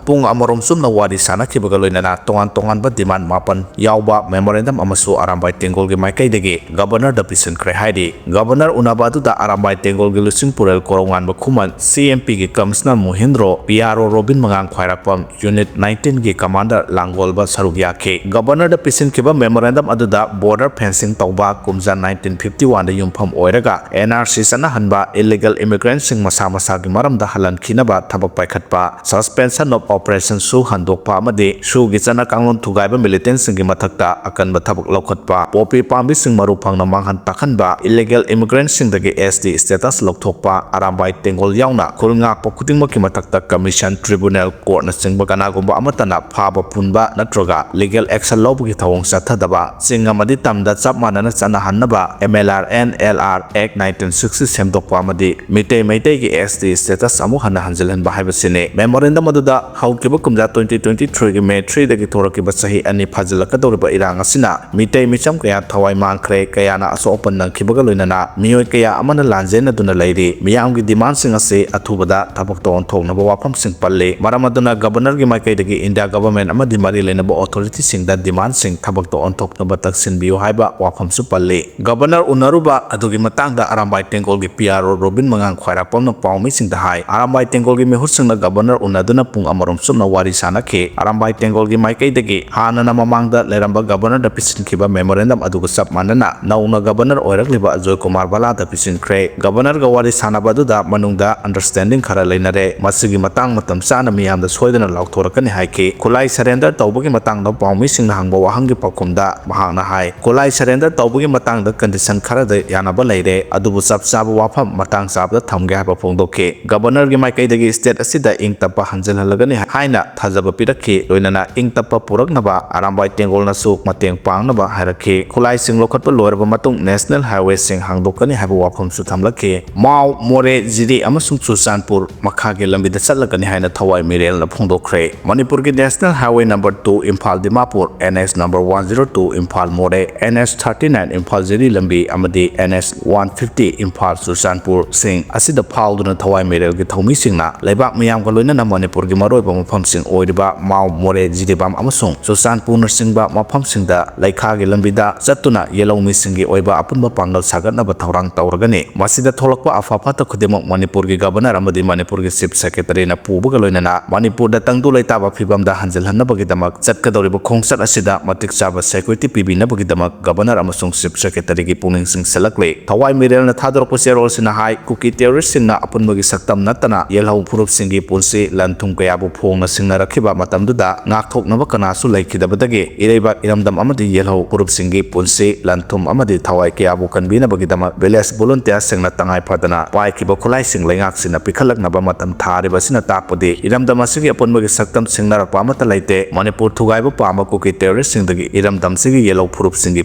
ꯄꯨꯡ ꯑꯃꯔꯣꯝ ꯆꯨꯞꯅ ꯋꯥꯔꯤ ꯁꯥꯅꯈꯤꯕꯒ ꯂꯣꯏꯅꯅ ꯇꯣꯉꯥꯟ ꯇꯣꯉꯥꯟꯕ ꯗꯤꯃꯥꯟ ꯃꯥꯄꯟ ꯌꯥꯎꯕ ꯃꯦꯃꯣꯔꯦꯟꯗꯝ ꯑꯃꯁꯨ ꯑꯔꯥꯝꯕꯥꯏ ꯇꯦꯡꯒꯣꯜꯒꯤ ꯃꯥꯏꯀꯩꯗꯒꯤ ꯒꯕꯔꯅꯔꯗ ꯄꯤꯁꯤꯟꯈ꯭ꯔꯦ ꯍꯥꯏꯔꯤ꯫ ꯒꯕꯔꯅꯔ ꯎꯅꯕ ꯑꯗꯨꯗ ꯑꯔꯥꯝꯕꯥꯏ ꯇꯦꯡꯒꯣꯜꯒꯤ ꯂꯨꯆꯤꯡꯄꯨꯔꯦꯜ ꯀꯣꯔꯧꯉꯥꯟꯕ ꯈꯨꯃꯟ, ꯁꯤ ꯑꯦꯝ ꯄꯤꯒꯤ commissioner Mohindro, P R O Robin ꯃꯉꯥꯡ ꯈ꯭ꯋꯥꯏꯔꯥꯛꯄꯝ, ꯌꯨꯅꯤꯠ ꯅꯥꯏꯟꯇꯤꯟꯒꯤ ꯀꯃꯥꯟꯗꯔ ꯂꯥꯡꯒꯣꯜꯕ ꯁꯔꯨꯛ ꯌꯥꯈꯤ꯫ ꯒꯕꯔꯅꯔꯗ ꯄꯤꯁꯤꯟꯈꯤꯕ ꯃꯦꯃꯣꯔꯦꯟꯗꯝ ꯑꯗꯨꯗ ꯕꯣꯔꯗꯔ ꯐꯦꯟꯁꯤꯡ ꯇꯧꯕ, ꯀꯨꯝꯖꯥ ꯅꯥꯏꯟꯇꯤꯟ ꯐꯤꯐꯇꯤ ꯋꯥꯟꯗ ꯌꯨꯝꯐꯝ ꯑꯣꯏꯔꯒ ꯑꯦꯟ ꯑꯥꯔ ꯁꯤ ꯆꯠꯅꯍꯟꯕ, ꯏꯂꯤꯒꯦꯜ ꯏꯃꯤꯒ꯭ꯔꯦꯟꯠꯁꯤꯡ ꯃꯁꯥ ꯃꯁꯥꯒꯤ ꯃꯔꯝꯗ ꯍꯜꯍꯟꯈꯤꯅꯕ ꯊꯕꯛ ꯄꯥꯏꯈꯠꯄ, ꯁꯁꯄꯦꯟꯁꯟ ꯑꯣꯐ ꯑꯣꯄꯔꯦꯁꯟ ꯁꯨ ꯍꯟꯗꯣꯛꯄ ꯑꯃꯗꯤ ꯁꯨꯒꯤ ꯆꯠꯅ ꯀꯥꯡꯂꯣꯟ ꯊꯨꯒꯥꯏꯕ ꯃꯤꯂꯤꯇꯦꯟꯠꯁꯤꯡꯒꯤ ꯃꯊꯛꯇ ꯑꯀꯟꯕ ꯊꯕꯛ ꯂꯧꯈꯠꯄ, ꯄꯣꯄꯤ ꯄꯥꯝꯕꯤꯁꯤꯡ ꯃꯔꯨ ꯐꯪꯅ ꯃꯥꯡꯍꯟ ꯇꯥꯛꯍꯟꯕ, ꯏꯂꯤꯒꯦꯜ ꯏꯃꯤꯒ꯭ꯔꯦꯟꯠꯁꯤꯡꯗꯒꯤ ꯑꯦꯁ ꯇꯤ ꯁ꯭ꯇꯦꯇꯁ ꯂꯧꯊꯣꯛꯄ, ꯑꯔꯥꯝꯕꯥꯏ ꯇꯦꯡꯒꯣꯜ ꯌꯥꯎꯅ ꯈꯨꯜ ꯉꯥꯛꯄ ꯈꯨꯗꯤꯡꯃꯛꯀꯤ ꯃꯊꯛꯇ ꯀꯃꯤꯁꯟ, ꯇ꯭ꯔꯤꯕꯨꯅꯦꯜ, ꯀꯣꯔꯠꯅꯆꯤꯡꯕ ꯀꯅꯥꯒꯨꯝꯕ ꯑꯃꯠꯇꯅ ꯐꯥꯕ ꯄꯨꯟꯕ ꯅꯠꯇ꯭ꯔꯒ ꯂꯤꯒꯦꯜ ꯑꯦꯛꯁꯟ ꯂꯧꯕꯒꯤ ꯊꯧꯑꯣꯡ ꯆꯠꯊꯗꯕ, ꯆꯤꯡ ꯑꯃꯗꯤ ꯇꯝꯗ ꯆꯞ ꯃꯥꯟꯅꯅ ꯆꯠꯅꯍꯟꯅꯕ M L R and L R act nineteen sixty ꯁꯦꯝꯗꯣꯛꯄ ꯑꯃꯗꯤ ꯃꯤꯇꯩ ꯃꯩꯇꯩꯒꯤ ꯑꯦꯁ ꯇꯤ ꯁ꯭ꯇꯦꯇꯁ ꯑꯃꯨꯛ ꯍꯟꯅ ꯍꯟꯖꯤꯜꯍꯟꯕ ꯍꯥꯏꯕꯁꯤꯅꯤ꯫ ꯃꯦꯃꯣꯔꯦꯟꯗꯝ ꯑꯗꯨꯗ ꯍꯧꯈꯤꯕ ꯀꯨꯝꯖꯥ ꯇ꯭ꯋꯦꯟꯇꯤ ꯇ꯭ꯋꯦꯟꯇꯤ ꯊ꯭ꯔꯤꯒꯤ ꯃꯦ ꯊ꯭ꯔꯤꯗꯒꯤ ꯊꯣꯔꯛꯈꯤꯕ ꯆꯍꯤ ꯑꯅꯤ ꯐꯥꯖꯤꯜꯂꯛꯀꯗꯧꯔꯤꯕ ꯏꯔꯥꯡ ꯑꯁꯤꯅ ꯃꯤꯇꯩ ꯃꯤꯆꯝ ꯀꯌꯥ ꯊꯋꯥꯏ ꯃꯥꯡꯈ꯭ꯔꯦ, ꯀꯌꯥꯅ ꯑꯁꯣꯛ ꯑꯄꯟ ꯅꯪꯈꯤꯕꯒ ꯂꯣꯏꯅꯅ ꯃꯤꯑꯣꯏ ꯀꯌꯥ ꯑꯃꯅ ꯂꯥꯟꯖꯦꯟꯅꯗꯨꯅ ꯂꯩꯔꯤ꯫ ꯃꯤꯌꯥꯝꯒꯤ ꯗꯤꯃꯥꯟꯁꯤꯡ ꯑꯁꯤ ꯑꯊꯨꯕꯗ ꯊꯕꯛꯇ ꯑꯣꯟꯊꯣꯛꯅꯕ ꯋꯥꯐꯝꯁꯤꯡ ꯄꯜꯂꯤ꯫ ꯃꯔꯝ ꯑꯗꯨꯅ ꯒꯕꯔꯅꯔꯒꯤ ꯃꯥꯏꯀꯩꯗꯒꯤ ꯏꯟꯗꯤꯌꯥ ꯒꯚꯔꯟꯃꯦꯟꯠ ꯑꯃꯗꯤ ꯃꯔꯤ ꯂꯩꯅꯕ ꯑꯣꯊꯣꯔꯤꯇꯤꯁꯤꯡꯗ ꯗꯤꯃꯥꯟꯁꯤꯡ ꯊꯕꯛꯇ ꯑꯣꯟꯊꯣꯛꯅꯕ ꯇꯛꯁꯤꯟꯕꯤꯌꯨ ꯍꯥꯏꯕ ꯋꯥꯐꯝꯁꯨ ꯄꯜꯂꯤ꯫ ꯒꯕꯔꯅꯔ ꯎꯅꯔꯨꯕ ꯑꯗꯨꯒꯤ ꯃꯇꯥꯡꯗ ꯑꯔꯥꯝꯕꯥꯏ ꯇꯦꯡꯒꯣꯜꯒꯤ ꯄꯤ ꯑꯥꯔ ꯑꯣ ꯔꯣꯕꯤꯟ ꯃꯉꯥꯡ ꯈ꯭ꯋꯥꯏꯔꯥꯛꯄꯝꯅ ꯄꯥꯎꯃꯤꯁꯤꯡꯗ ꯍꯥꯏ꯫ ꯑꯔꯥꯝꯕꯥꯏ ꯇꯦꯡꯒꯣꯜꯒꯤ ꯃꯤꯍꯨꯠꯁꯤꯡꯅ ꯒꯕꯔꯅꯔ ꯎꯅꯗꯨꯅ ꯄꯨꯡ ꯑꯃꯔꯣꯝ ꯆꯨꯞꯅ ꯋꯥꯔꯤ ꯁꯥꯅꯈꯤ꯫ ꯑꯔꯥꯝꯕꯥꯏ ꯇꯦꯡꯒꯣꯜꯒꯤ ꯃꯥꯏꯀꯩꯗꯒꯤ ꯍꯥꯟꯅꯅ ꯃꯃꯥꯡꯗ ꯂꯩꯔꯝꯕ ꯒꯕꯔꯅꯔꯗ ꯄꯤꯁꯤꯟꯈꯤꯕ ꯃꯦꯃꯣꯔꯦꯟꯗꯝ ꯑꯗꯨꯒ ꯆꯞ ꯃꯥꯟꯅꯅ ꯅꯧꯅ ꯒꯕꯔꯅꯔ ꯑꯣꯏꯔꯛꯂꯤꯕ ꯑꯖꯣꯏ ꯀꯨꯃꯥꯔ ꯕꯂꯥꯗ ꯄꯤꯁꯤꯟꯈ꯭ꯔꯦ꯫ ꯒꯕꯔꯅꯔꯒ ꯋꯥꯔꯤ ꯁꯥꯅꯕ ꯑꯗꯨꯗ ꯃꯅꯨꯡꯗ ꯑꯟꯗꯔꯁ꯭ꯇꯦꯟꯗꯤꯡ ꯈꯔ ꯂꯩꯅꯔꯦ꯫ ꯃꯁꯤꯒꯤ ꯃꯇꯥꯡ ꯃꯇꯝ ꯆꯥꯅ ꯃꯤꯌꯥꯝꯗ ꯁꯣꯏꯗꯅ ꯂꯥꯎꯊꯣꯔꯛꯀꯅꯤ ꯍꯥꯏꯈꯤ꯫ ꯈꯨꯠꯂꯥꯏ ꯁꯔꯦꯟꯗꯔ ꯇꯧꯕꯒꯤ ꯃꯇꯥꯡꯗ ꯄꯥꯎꯃꯤꯁꯤꯡꯅ ꯍꯪꯕ ꯋꯥꯍꯪꯒꯤ ꯄꯥꯎꯈꯨꯝꯗ ꯃꯍꯥꯛꯅ ꯍꯥꯏ, ꯈꯨꯠꯂꯥꯏ ꯁꯔꯦꯟꯗꯔ ꯇꯧꯕꯒꯤ ꯃꯇꯥꯡꯗ ꯀꯟꯗꯤꯁꯟ ꯈꯔꯗ ꯌꯥꯅꯕ ꯂꯩꯔꯦ, ꯑꯗꯨꯕꯨ ꯆꯞ ꯆꯥꯕ ꯋꯥꯐꯝ ꯃꯇꯥꯡ ꯆꯥꯕꯗ ꯊꯝꯒꯦ ꯍꯥꯏꯕ ꯐꯣꯡꯗꯣꯛꯈꯤ꯫ ꯒꯕꯔꯅꯔꯒꯤ ꯃꯥꯏꯀꯩꯗꯒꯤ ꯁ꯭ꯇꯦꯠ ꯑꯁꯤꯗ ꯏꯪ ꯇꯞꯄ ꯍꯟꯖꯤꯜꯍꯜꯂꯒꯅꯤ ꯍꯥꯏꯅ ꯊꯥꯖꯕ ꯄꯤꯔꯛꯈꯤ꯫ ꯂꯣꯏꯅꯅ ꯏꯪ ꯇꯞꯄ ꯄꯨꯔꯛꯅꯕ ꯑꯔꯥꯝꯕꯥꯏ ꯇꯦꯡꯒꯣꯜꯅꯁꯨ ꯃꯇꯦꯡ ꯄꯥꯡꯅꯕ ꯍꯥꯏꯔꯛꯈꯤ꯫ ꯈꯨꯠꯂꯥꯏꯁꯤꯡ ꯂꯧꯈꯠꯄ ꯂꯣꯏꯔꯕ ꯃꯇꯨꯡ ꯅꯦꯁꯅꯦꯜ ꯍꯥꯏꯋꯦꯁꯤꯡ ꯍꯥꯡꯗꯣꯛꯀꯅꯤ ꯍꯥꯏꯕ ꯋꯥꯐꯝꯁꯨ ꯊꯝꯂꯛꯈꯤ꯫ ꯃꯥꯎ, ꯃꯣꯔꯦ, ꯖꯤꯔꯤ ꯑꯃꯁꯨꯡ ꯆꯨꯔꯆꯥꯟꯄꯨꯔ ꯃꯈꯥꯒꯤ ꯂꯝꯕꯤꯗ ꯆꯠꯂꯒꯅꯤ ꯍꯥꯏꯅ ꯊꯋꯥꯏ ꯃꯤꯔꯦꯜꯅ ꯐꯣꯡꯗꯣꯛꯈ꯭ꯔꯦ꯫ ꯃꯅꯤꯄꯨꯔꯒꯤ national highway number two Imphal Dimapur, N S number one zero two Imphal Moreh, N S thirty nine Imphal Jiri ꯂꯝꯕꯤ ꯑꯃꯗꯤ N S one fifty Imphal ꯆꯨꯔꯆꯥꯟꯄꯨꯔꯁꯤꯡ ꯑꯁꯤꯗ ꯐꯥꯎꯗꯨꯅ ꯊꯋꯥꯏ ꯃꯤꯔꯦꯜꯒꯤ ꯊꯧꯃꯤꯁꯤꯡꯅ ꯂꯩꯕꯥꯛ ꯃꯤꯌꯥꯝꯒ ꯂꯣꯏꯅꯅ ꯃꯅꯤꯄꯨꯔꯒꯤ ꯃꯔꯨꯑꯣꯏꯕ ꯃꯐꯝꯁꯤꯡ ꯑꯣꯏꯔꯤꯕ ꯃꯥꯎ, ꯃꯣꯔꯦ, ꯖꯤꯔꯤꯕꯥꯝ ꯑꯃꯁꯨꯡ ꯆꯨꯔꯆꯥꯟꯄꯨꯔꯅꯆꯤꯡꯕ ꯃꯐꯝꯁꯤꯡꯗ ꯂꯩꯈꯥꯒꯤ ꯂꯝꯕꯤꯗ ꯆꯠꯇꯨꯅ ꯌꯦꯜꯍꯧꯃꯤꯁꯤꯡꯒꯤ ꯑꯣꯏꯕ ꯑꯄꯨꯟꯕ ꯄꯥꯡꯒꯜ ꯁꯥꯒꯠꯅꯕ ꯊꯧꯔꯥꯡ ꯇꯧꯔꯒꯅꯤ꯫ ꯃꯁꯤꯗ ꯊꯣꯛꯂꯛꯄ ꯑꯐ ꯐꯠꯇ ꯈꯨꯗꯤꯡꯃꯛ ꯃꯅꯤꯄꯨꯔꯒꯤ ꯒꯕꯔꯅꯔ ꯑꯃꯗꯤ ꯃꯅꯤꯄꯨꯔꯒꯤ ꯆꯤꯐ ꯁꯦꯀ꯭ꯔꯦꯇꯔꯤꯅ ꯄꯨꯕꯒ ꯂꯣꯏꯅꯅ ꯃꯅꯤꯄꯨꯔꯗ ꯇꯪꯗꯨ ꯂꯩꯇꯥꯕ ꯐꯤꯕꯝꯗ ꯍꯟꯖꯤꯜꯍꯟꯅꯕꯒꯤꯗꯃꯛ ꯆꯠꯀꯗꯧꯔꯤꯕ ꯈꯣꯡꯆꯠ ꯑꯁꯤꯗ ꯃꯇꯤꯛ ꯆꯥꯕ ꯁꯦꯀ꯭ꯌꯨꯔꯤꯇꯤ ꯄꯤꯕꯤꯅꯕꯒꯤꯗꯃꯛ ꯒꯕꯔꯅꯔ ꯑꯃꯁꯨꯡ ꯆꯤꯐ ꯁꯦꯀ꯭ꯔꯦꯇꯔꯤꯒꯤ ꯄꯨꯛꯅꯤꯡ ꯆꯤꯡꯁꯤꯜꯂꯛꯂꯤ꯫ ꯊꯋꯥꯏ ꯃꯤꯔꯦꯜꯅ ꯊꯥꯗꯣꯔꯛꯄ ꯆꯦꯔꯣꯜꯁꯤꯅ ꯍꯥꯏ, ꯀꯨꯀꯤ ꯇꯦꯔꯣꯔꯤꯁꯁꯤꯡꯅ ꯑꯄꯨꯟꯕꯒꯤ ꯁꯛꯇꯝ ꯅꯠꯇꯅ ꯌꯦꯜꯍꯧ ꯐꯨꯔꯨꯞꯁꯤꯡꯒꯤ ꯄꯨꯟꯁꯤ ꯂꯟ ꯊꯨꯝ ꯀꯌꯥꯕꯨ ꯐꯣꯡꯅ ꯁꯤꯡꯅꯔꯛꯈꯤꯕ ꯃꯇꯝꯗꯨꯗ ꯉꯥꯛꯊꯣꯛꯅꯕ ꯀꯅꯥꯁꯨ ꯂꯩꯈꯤꯗꯕꯗꯒꯤ ꯏꯔꯩꯕꯥꯛ, ꯏꯔꯝꯗꯝ ꯑꯃꯗꯤ ꯌꯦꯜꯍꯧ ꯐꯨꯔꯨꯞꯁꯤꯡꯒꯤ ꯄꯨꯟꯁꯤ ꯂꯟ ꯊꯨꯝ ꯑꯃꯗꯤ ꯊꯋꯥꯏ ꯀꯌꯥꯕꯨ ꯀꯟꯕꯤꯅꯕꯒꯤꯗꯃꯛ ꯚꯤꯂꯦꯖ ꯚꯣꯂꯨꯟꯇꯤꯌꯥꯔꯁꯤꯡꯅ ꯇꯉꯥꯏ ꯐꯗꯅ ꯄꯥꯏꯈꯤꯕ ꯈꯨꯠꯂꯥꯏꯁꯤꯡ ꯂꯩꯉꯥꯛꯁꯤꯡꯅ ꯄꯤꯈꯠꯂꯛꯅꯕ ꯃꯇꯝ ꯊꯥꯔꯤꯕ ꯑꯁꯤꯅ ꯇꯥꯛꯄꯗꯤ ꯏꯔꯝꯗꯝ ꯑꯁꯤꯒꯤ ꯑꯄꯨꯟꯕꯒꯤ ꯁꯛꯇꯝ ꯁꯤꯡꯅꯔꯛꯄ ꯑꯃꯠꯇ ꯂꯩꯇꯦ꯫ ꯃꯅꯤꯄꯨꯔ ꯊꯨꯒꯥꯏꯕ ꯄꯥꯝꯕ ꯀꯨꯀꯤ ꯇꯦꯔꯣꯔꯤꯁꯁꯤꯡꯗꯒꯤ ꯏꯔꯝꯗꯝꯁꯤꯒꯤ ꯌꯦꯜꯍꯧ ꯐꯨꯔꯨꯞꯁꯤꯡꯒꯤ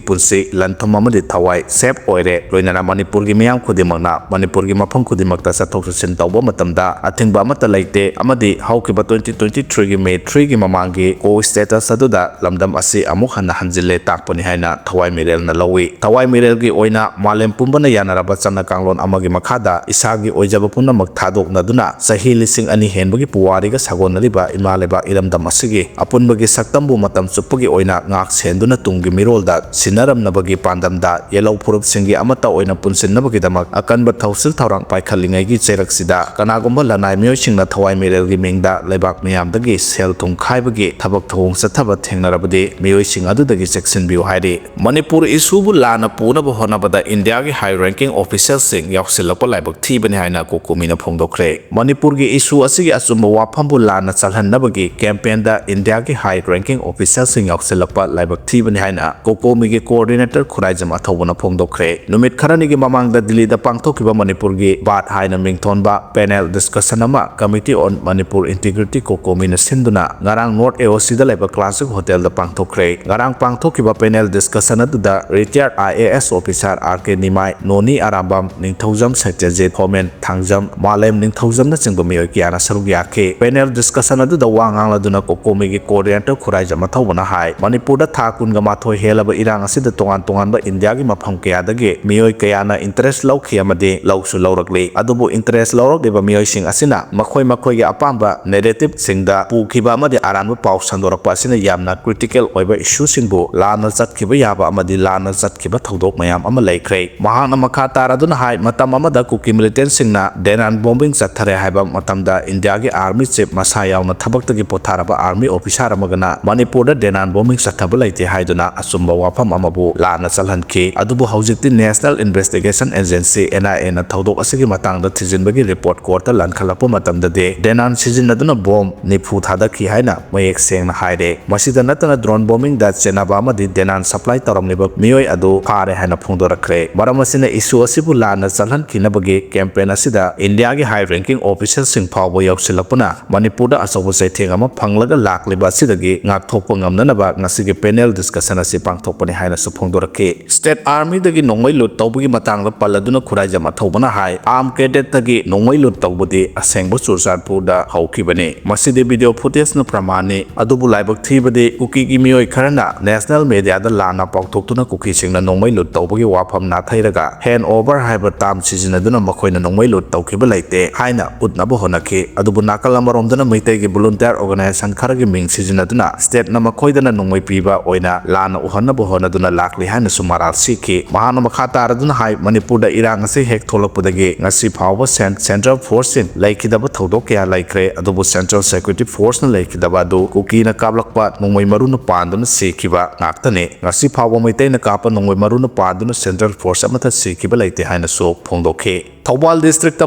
ꯄꯨꯟꯁꯤ, ꯂꯟ ꯊꯨꯝ ꯑꯃꯗꯤ ꯊꯋꯥꯏ ꯁꯦꯐ ꯑꯣꯏꯔꯦ꯫ ꯂꯣꯏꯅꯅ ꯃꯅꯤꯄꯨꯔꯒꯤ ꯃꯤꯌꯥꯝ ꯈꯨꯗꯤꯡꯃꯛꯅ ꯃꯅꯤꯄꯨꯔꯒꯤ ꯃꯐꯝ ꯈꯨꯗꯤꯡꯃꯛꯇ ꯆꯠꯊꯣꯛ ꯆꯠꯁꯤꯟ ꯇꯧꯕ ꯃꯇꯝꯗ ꯑꯊꯤꯡꯕ ꯑꯃꯠꯇ ꯂꯩꯇꯦ ꯑꯃꯗꯤ ꯍꯧꯈꯤꯕ twenty twenty-three ꯒꯤ May three ꯒꯤ ꯃꯃꯥꯡꯒꯤ ꯀꯣ ꯁ꯭ꯇꯦꯇꯁ ꯑꯗꯨꯗ ꯂꯝꯗꯝ ꯑꯁꯤ ꯑꯃꯨꯛ ꯍꯟꯅ ꯍꯟꯖꯤꯜꯂꯦ ꯇꯥꯛꯄꯅꯤ ꯍꯥꯏꯅ ꯊꯋꯥꯏ ꯃꯤꯔꯦꯜꯅ ꯂꯧꯏ꯫ ꯊꯋꯥꯏ ꯃꯤꯔꯦꯜꯒꯤ ꯑꯣꯏꯅ ꯃꯥꯂꯦꯝ ꯄꯨꯝꯕꯅ ꯌꯥꯅꯔꯕ ꯆꯠꯅ ꯀꯥꯡꯂꯣꯟ ꯑꯃꯒꯤ ꯃꯈꯥꯗ ꯏꯁꯥꯒꯤ ꯑꯣꯏꯖꯕ ꯄꯨꯝꯅꯃꯛ ꯊꯥꯗꯣꯛꯅꯗꯨꯅ ꯆꯍꯤ ꯂꯤꯁꯤꯡ ꯑꯅꯤ ꯍꯦꯟꯕꯒꯤ ꯄꯨꯋꯥꯔꯤꯒ ꯁꯥꯒꯣꯟꯅꯔꯤꯕ ꯏꯃꯥ ꯂꯩꯕꯥꯛ ꯏꯔꯝꯗꯝ ꯑꯁꯤꯒꯤ ꯑꯄꯨꯟꯕꯒꯤ ꯁꯛꯇꯝꯕꯨ ꯃꯇꯝ ꯆꯨꯞꯄꯒꯤ ꯑꯣꯏꯅ ꯉꯥꯛ ꯁꯦꯟꯗꯨꯅ ꯇꯨꯡꯒꯤ ꯃꯤꯔꯣꯜꯗ ꯁꯤꯟꯅꯔꯝꯅꯕꯒꯤ ꯄꯥꯟꯗꯝꯗ ꯌꯦꯜꯍꯧ ꯐꯨꯔꯨꯞꯁꯤꯡꯒꯤ ꯑꯃꯠꯇ ꯑꯣꯏꯅ ꯄꯨꯟꯁꯤꯟꯅꯕꯒꯤꯗꯃꯛ ꯑꯀꯟꯕ ꯊꯧꯁꯤꯜ ꯊꯧꯔꯥꯡ ꯄꯥꯏꯈꯠꯂꯤꯉꯩꯒꯤ ꯆꯩꯔꯛꯁꯤꯗ ꯀꯅꯥꯒꯨꯝꯕ ꯂꯅꯥꯏ ꯃꯤꯑꯣꯏꯁꯤꯡꯅ ꯊꯋꯥꯏ ꯃꯤꯔꯦꯜꯒꯤ ꯃꯤꯡꯗ ꯂꯩꯕꯥꯛ ꯃꯤꯌꯥꯝꯗꯒꯤ ꯁꯦꯜ ꯊꯨꯝ ꯈꯥꯏꯕꯒꯤ ꯊꯕꯛ ꯊꯧꯑꯣꯡ ꯆꯠꯊꯕ ꯊꯦꯡꯅꯔꯕꯗꯤ ꯃꯤꯑꯣꯏꯁꯤꯡ ꯑꯗꯨꯗꯒꯤ ꯆꯦꯛꯁꯤꯟꯕꯤꯌꯨ ꯍꯥꯏꯔꯤ꯫ ꯃꯅꯤꯄꯨꯔ ꯏꯁꯨꯕꯨ ꯂꯥꯟꯅ ꯄꯨꯅꯕ ꯍꯣꯠꯅꯕꯗ ꯏꯟꯗꯤꯌꯥꯒꯤ ꯍꯥꯏ ꯔꯦꯡꯀꯤꯡ ꯑꯣꯐꯤꯁꯤꯌꯦꯜꯁꯤꯡ ꯌꯥꯎꯁꯤꯜꯂꯛꯄ ꯂꯥꯏꯕꯛ ꯊꯤꯕꯅꯤ ꯍꯥꯏꯅ ꯀꯣꯀꯣꯃꯤꯅ ꯐꯣꯡꯗꯣꯛꯈ꯭ꯔꯦ꯫ ꯃꯅꯤꯄꯨꯔꯒꯤ ꯏꯁꯨ ꯑꯁꯤꯒꯤ ꯑꯆꯨꯝꯕ ꯋꯥꯐꯝꯕꯨ ꯂꯥꯟꯅ ꯆꯜꯍꯟꯅꯕꯒꯤ ꯀꯦꯝꯄꯦꯟꯗ ꯏꯟꯗꯤꯌꯥꯒꯤ ꯍꯥꯏ ꯔꯦꯡꯀꯤꯡ ꯑꯣꯐꯤꯁꯤꯌꯦꯜꯁꯤꯡ ꯌꯥꯎꯁꯤꯜꯂꯛꯄ ꯂꯥꯏꯕꯛ ꯊꯤꯕꯅꯤ ꯍꯥꯏꯅ ꯀꯣꯀꯣꯃꯤꯒꯤ ꯀꯣꯑꯣꯔꯗꯤꯅꯦꯇꯔ ꯈꯨꯔꯥꯏꯖꯝ ꯑꯊꯧꯕꯅ ꯐꯣꯡꯗꯣꯛꯈ꯭ꯔꯦ꯫ ꯅꯨꯃꯤꯠ ꯈꯔꯅꯤꯒꯤ ꯃꯃꯥꯡꯗ ꯗꯤꯜꯂꯤꯗ ꯄꯥꯡꯊꯣꯛꯈꯤꯕ ꯃꯅꯤꯄꯨꯔꯒꯤ ꯕꯥꯠ ꯍꯥꯏꯅ ꯃꯤꯡꯊꯣꯟꯕ ꯄꯦꯅꯦꯜ ꯗꯤꯁꯀꯁꯟ ꯑꯃ Committee on Manipur Integrity ꯀꯣꯀꯣꯃꯤꯅ ꯁꯤꯟꯗꯨꯅ ꯉꯔꯥꯡ ꯅꯣꯔꯠ ꯑꯦ ꯑꯣ ꯁꯤꯗ ꯂꯩꯕ ꯀ꯭ꯂꯥꯁꯤꯛ ꯍꯣꯇꯦꯜꯗ ꯄꯥꯡꯊꯣꯛꯈ꯭ꯔꯦ꯫ ꯉꯔꯥꯡ ꯄꯥꯡꯊꯣꯛꯈꯤꯕ ꯄꯦꯅꯦꯜ ꯗꯤꯁꯀꯁꯟ ꯑꯗꯨꯗ retired I A S officer R K Nimai, Noni Arambam, ꯅꯤꯡꯊꯧꯖꯝ ꯁꯇ꯭ꯌꯖꯤꯠ, ꯍꯣꯃꯦꯟ ꯊꯥꯡꯖꯝ, ꯃꯥꯂꯦꯝ ꯅꯤꯡꯊꯧꯖꯝꯅꯆꯤꯡꯕ ꯃꯤꯑꯣꯏ ꯀꯌꯥꯅ ꯁꯔꯨꯛ ꯌꯥꯈꯤ꯫ ꯄꯦꯅꯦꯜ ꯗꯤꯁꯀꯁꯟ ꯑꯗꯨꯗ ꯋꯥ ꯉꯥꯡꯂꯗꯨꯅ ꯀꯣꯀꯣꯃꯤꯒꯤ ꯀꯣꯑꯣꯔꯗꯤꯅꯦꯇꯔ ꯈꯨꯔꯥꯏꯖꯝ ꯑꯊꯧꯕꯅ ꯍꯥꯏ, ꯃꯅꯤꯄꯨꯔꯗ ꯊꯥ ꯀꯨꯟꯒ ꯃꯥꯊꯣꯏ ꯍꯦꯜꯂꯕ ꯏꯔꯥꯡ ꯑꯁꯤꯗ ꯇꯣꯉꯥꯟ ꯇꯣꯉꯥꯟꯕ ꯏꯟꯗꯤꯌꯥꯒꯤ ꯃꯐꯝ ꯀꯌꯥꯗꯒꯤ ꯃꯤꯑꯣꯏ ꯀꯌꯥꯅ interest ꯂꯧꯈꯤ ꯑꯃꯗꯤ ꯂꯧꯁꯨ ꯂꯧꯔꯛꯂꯤ꯫ ꯑꯗꯨꯕꯨ interest ꯂꯧꯔꯛꯂꯤꯕ ꯃꯤꯑꯣꯏꯁꯤꯡ ꯑꯁꯤꯅ ꯃꯈꯣꯏ ꯃꯈꯣꯏꯒꯤ ꯑꯄꯥꯝꯕ narrative ꯁꯤꯡꯗ ꯄꯨꯈꯤꯕ ꯑꯃꯗꯤ ꯑꯔꯥꯟꯕ ꯄꯥꯎ ꯁꯟꯗꯣꯔꯛꯄ ꯑꯁꯤꯅ ꯌꯥꯝꯅ critical ꯑꯣꯏꯕ issue ꯁꯤꯡꯕꯨ ꯂꯥꯟꯅ ꯆꯠꯈꯤꯕ ꯌꯥꯕ ꯑꯃꯗꯤ ꯂꯥꯟꯅ ꯆꯠꯈꯤꯕ ꯊꯧꯗꯣꯛ ꯃꯌꯥꯝ ꯑꯃ ꯂꯩꯈ꯭ꯔꯦ꯫ ꯃꯍꯥꯛꯅ ꯃꯈꯥ ꯇꯥꯔꯗꯨꯅ ꯍꯥꯏ, ꯃꯇꯝ ꯑꯃꯗ ꯀꯨꯀꯤ militant ꯁꯤꯡꯅ ꯗꯦꯅꯥꯟ bombing ꯆꯠꯊꯔꯦ ꯍꯥꯏꯕ ꯃꯇꯝꯗ ꯏꯟꯗꯤꯌꯥꯒꯤ army chief ꯃꯁꯥ ꯌꯥꯎꯅ ꯊꯕꯛꯇꯒꯤ ꯄꯣꯊꯥꯔꯕ army officer ꯑꯃꯒꯅ ꯃꯅꯤꯄꯨꯔꯗ ꯗꯦꯅꯥꯟ bombing ꯆꯠꯊꯕ ꯂꯩꯇꯦ ꯍꯥꯏꯗꯨꯅ ꯑꯆꯨꯝꯕ ꯋꯥꯐꯝ ꯑꯃꯕꯨ ꯂꯥꯟꯅ ꯆꯠꯍꯟꯈꯤ꯫ ꯑꯗꯨꯕꯨ ꯍꯧꯖꯤꯛꯇꯤ National Investigation Agency, N I A ꯅ ꯊꯧꯗꯣꯛ ꯑꯁꯤꯒꯤ ꯃꯇꯥꯡꯗ ꯊꯤꯖꯤꯟꯕꯒꯤ report court ꯇ ꯂꯥꯟꯈꯠꯂꯛꯄ ꯃꯇꯝꯗꯗꯤ ꯗꯦꯅꯥꯟ ꯁꯤꯖꯤꯟꯅꯗꯨꯅ bomb ꯅꯤꯐꯨ ꯊꯥꯗꯈꯤ ꯍꯥꯏꯅ ꯃꯌꯦꯛ ꯁꯦꯡꯅ ꯍꯥꯏꯔꯦ꯫ ꯃꯁꯤꯗ ꯅꯠꯇꯅ drone bombing ꯗ ꯆꯦꯟꯅꯕ ꯑꯃꯗꯤ ꯗꯦꯅꯥꯟ supply ꯇꯧꯔꯝꯂꯤꯕ ꯃꯤꯑꯣꯏ ꯑꯗꯨ ꯐꯥꯔꯦ ꯍꯥꯏꯅ ꯐꯣꯡꯗꯣꯔꯛꯈ꯭ꯔꯦ꯫ ꯃꯔꯝ ꯑꯁꯤꯅ issue ꯑꯁꯤꯕꯨ ꯂꯥꯟꯅ ꯆꯠꯍꯟꯈꯤꯅꯕꯒꯤ campaign ꯑꯁꯤꯗ ꯏꯟꯗꯤꯌꯥꯒꯤ high ranking official ꯁꯤꯡ ꯐꯥꯎꯕ ꯌꯧꯁꯤꯜꯂꯛꯄꯅ ꯃꯅꯤꯄꯨꯔꯗ ꯑꯆꯧꯕ ꯆꯩꯊꯦꯡ ꯑꯃ ꯐꯪꯂꯒ ꯂꯥꯛꯂꯤꯕ ꯑꯁꯤꯗꯒꯤ ꯉꯥꯛꯊꯣꯛꯄ ꯉꯝꯅꯅꯕ ꯉꯁꯤꯒꯤ panel discussion ꯑꯁꯤ ꯄꯥꯡꯊꯣꯛꯄꯅꯤ ꯍꯥꯏꯅꯁꯨ ꯐꯣꯡꯗꯣꯔꯛꯈꯤ꯫ State army ꯗꯒꯤ ꯅꯣꯡꯃꯩ loot ꯇꯧꯕꯒꯤ ꯃꯇꯥꯡꯗ ꯄꯜꯂꯗꯨꯅ ꯈꯨꯔꯥꯏꯖꯝ ꯑꯊꯧꯕꯅ ꯍꯥꯏ, armed cadet ꯇꯒꯤ ꯅꯣꯡꯃꯩ loot ꯇꯧꯕꯗꯤ ꯑꯁꯦꯡꯕ ꯆꯨꯔꯆꯥꯟꯄꯨꯔꯗ ꯍꯧꯈꯤꯕꯅꯤ꯫ ꯃꯁꯤꯗꯤ video footage ꯅ ꯄ꯭ꯔꯃꯥꯟꯅꯤ꯫ ꯑꯗꯨꯕꯨ ꯂꯥꯏꯕꯛ ꯊꯤꯕꯗꯤ ꯀꯨꯀꯤꯒꯤ ꯃꯤꯑꯣꯏ ꯈꯔꯅ national media ꯗ ꯂꯥꯟꯅ ꯄꯥꯎꯊꯣꯛꯇꯨꯅ ꯀꯨꯀꯤꯁꯤꯡꯅ ꯅꯣꯡꯃꯩ loot ꯇꯧꯕꯒꯤ ꯋꯥꯐꯝ ꯅꯥꯊꯩꯔꯒ hand over ꯍꯥꯏꯕ term ꯁꯤꯖꯤꯟꯅꯗꯨꯅ ꯃꯈꯣꯏꯅ ꯅꯣꯡꯃꯩ loot ꯇꯧꯈꯤꯕ ꯂꯩꯇꯦ ꯍꯥꯏꯅ ꯎꯠꯅꯕ ꯍꯣꯠꯅꯈꯤ꯫ ꯑꯗꯨꯕꯨ ꯅꯥꯀꯜ ꯑꯃꯔꯣꯝꯗꯅ ꯃꯩꯇꯩꯒꯤ volunteer organization ꯈꯔꯒꯤ ꯃꯤꯡ ꯁꯤꯖꯤꯟꯅꯗꯨꯅ state ꯅ ꯃꯈꯣꯏꯗꯅ ꯅꯣꯡꯃꯩ ꯄꯤꯕ ꯑꯣꯏꯅ ꯂꯥꯟꯅ ꯎꯍꯟꯅꯕ ꯍꯣꯠꯅꯗꯨꯅ ꯂꯥꯛꯂꯤ ꯍꯥꯏꯅꯁꯨ ꯃꯔꯥꯜ ꯁꯤꯈꯤ꯫ ꯃꯍꯥꯛꯅ ꯃꯈꯥ ꯇꯥꯔꯗꯨꯅ ꯍꯥꯏ, ꯃꯅꯤꯄꯨꯔꯗ ꯏꯔꯥꯡ ꯑꯁꯤ ꯍꯦꯛ ꯊꯣꯛꯂꯛꯄꯗꯒꯤ ꯉꯁꯤ ꯐꯥꯎꯕ cen-, central force ꯁꯤꯡ ꯂꯩꯈꯤꯗꯕ ꯊꯧꯗꯣꯛ ꯀꯌꯥ ꯂꯩꯈ꯭ꯔꯦ, ꯑꯗꯨꯕꯨ central security force ꯅ ꯂꯩꯈꯤꯗꯕ ꯑꯗꯨ ꯀꯨꯀꯤꯅ ꯀꯥꯞꯂꯛꯄ ꯅꯣꯡꯃꯩ ꯃꯔꯨꯅ ꯄꯥꯟꯗꯨꯅ ꯁꯤꯈꯤꯕ ꯉꯥꯛꯇꯅꯤ꯫ ꯉꯁꯤ ꯐꯥꯎꯕ ꯃꯩꯇꯩꯅ ꯀꯥꯞꯄ ꯅꯣꯡꯃꯩ ꯃꯔꯨꯅ ꯄꯥꯟꯗꯨꯅ central force ꯑꯃꯠꯇ ꯁꯤꯈꯤꯕ ꯂꯩꯇꯦ ꯍꯥꯏꯅꯁꯨ ꯐꯣꯡꯗꯣꯛꯈꯤ꯫ ꯊꯧꯕꯥꯜ district ꯇ